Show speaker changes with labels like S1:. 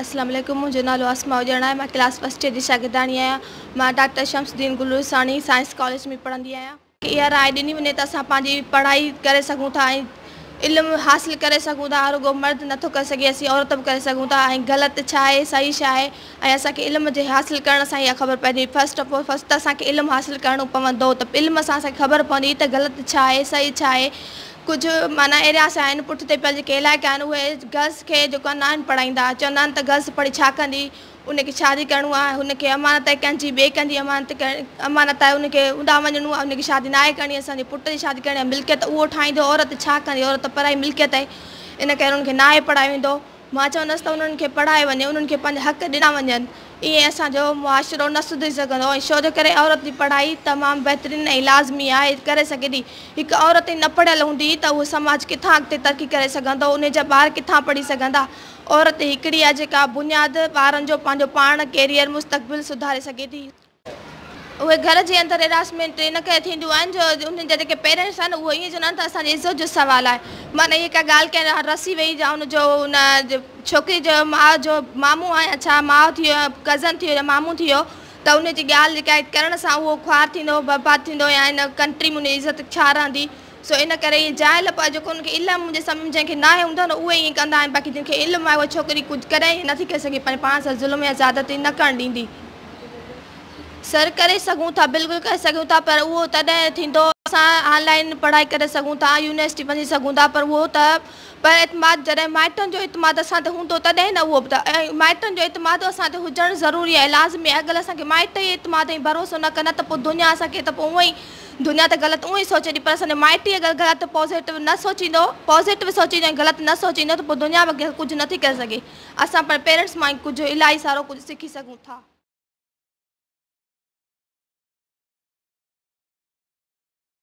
S1: اسلام عليڪم منهنجو نالو اسما اڄڻ آهي مان ڪلاس فرسٽ ايئر جي شاگرداڻي آهيان مان doctor Shams Uddin Gul Rosani science college ۾ پڙهندي آهيان. اها راء ڏني وڃي ته اسان پنهنجي پڙهائي ڪري سگهون ٿا ۽ علم حاصل ڪري سگهون ٿا رڳو مرد نٿو ڪري سگهي اسين عورت به ڪري سگهون ٿا ۽ غلط ڇا آهي صحيح ڇا آهي ۽ اسان کي علم جي حاصل ڪرڻ سان اها خبر پوندي فرسٽ آف آل فرسٽ ته اسان کي علم حاصل ڪرڻو پوندو ته علم سان اسان کي خبر پوندي ته غلط ڇا آهي صحيح ڇا آهي ڪجهه معنيٰ اهڙا آهن پٺتي پيل جيڪي علائقا آهن اهي گرلس کي جيڪو آهي ناهن پڙهائيندا چوندا آهن ته گرلس پڙهي ڇا ڪندي ان کي شادي ڪرڻو آهي هن کي امانت آهي ڪنهن جي ٻئي ڪنهن جي امانت امانت آهي ان کي اڏا وڃڻو آهي ان کي شادي ناهي ڪرڻي اسان جي پٽ جي شادي ڪرڻي آهي ملڪيت اهو ٺاهيندو عورت ڇا ڪندي عورت ته پرائي ملڪيت آهي ان ڪري انهن کي ناهي پڙهايو ويندو مان چوندس ته انهن کي پڙهايو وڃي انهن کي پنهنجا حق ڏنا وڃن ائين اسان جو معاشرو نه سڌري سگهندو ۽ ڇو جو ڪري عورت جي پڙهائي تمام بهترين ۽ لازمي آهي ڪري سگهي ٿي هڪ عورت ئي نه پڙهيل هوندي ته اهو سماج ڪٿان اڳتي ترقي ڪري سگهندو ان جا ٻار ڪٿان پڙهي سگهندا عورت هڪڙي آهي جيڪا بنياد ٻارن جو پنهنجو پاڻ ڪيريئر مستقبل سڌاري سگهي ٿي. اهي گهر جي اندر هراسمينٽ ان ڪري ٿينديون آهن جو انهن جا جيڪي پيرنٽس آهن اهي ائين چوندا آهن ته اسان جي عزت جو سوال آهي معنيٰ اها ڪا ڳالهه ڪنهن رسي وئي يا ان جو ان ڇوڪري جو ماء جو مامو آهي يا ڇا ماء ٿي ويو ڪزن ٿي ويو يا مامو ٿي ويو ته ان جي ڳالهه جيڪا ڪرڻ سان اهو خوار ٿيندو برباد ٿيندو يا ان ڪنٽري ۾ ان جي عزت ڇا رهندي سو ان ڪري اهي جاهل پر جيڪو انهن کي علم منهنجي سمجهه ۾ جنهن کي ناهي هوندو نه اهي ائين ڪندا آهن باقي جن کي علم آهي اها ڇوڪري ڪجهه ڪڏهن ائين نٿي ڪري سگهي پنهنجي پاڻ سان ظلم يا زيادتي نه ڪرڻ ڏيندي. سر ڪري سگهون ٿا بلڪل ڪري سگهون ٿا پر اهو تڏهن ٿيندو اسان آن لائن پڙهائي ڪري سگهون ٿا يونيورسٽي وڃي سگهون ٿا پر اهو ته پر اعتماد جڏهن مائٽن جو اعتماد اسان تي هوندو تڏهن نه اهو به ته ۽ مائٽن جو اعتماد اسان تي هجڻ ضروري آهي لازمي آهي اگر اسان کي مائٽ ئي اعتماد ۽ ڀروسو نه ڪندا ته پوء دنيا اسان کي ته پوء اونئن ئي دنيا ته غلط اونئن ئي سوچيندي پر اسان جو مائٽ ئي اگر غلط پازيٽو نه سوچيندو پازيٽو سوچيندو ۽ غلط نه سوچيندو ته پوء دنيا به ڪجهه نٿي ڪري سگهي اسان پنهنجي پيرنٽس مان ئي ڪجهه الاهي سارو ڪجهه سکي سگهون ٿا.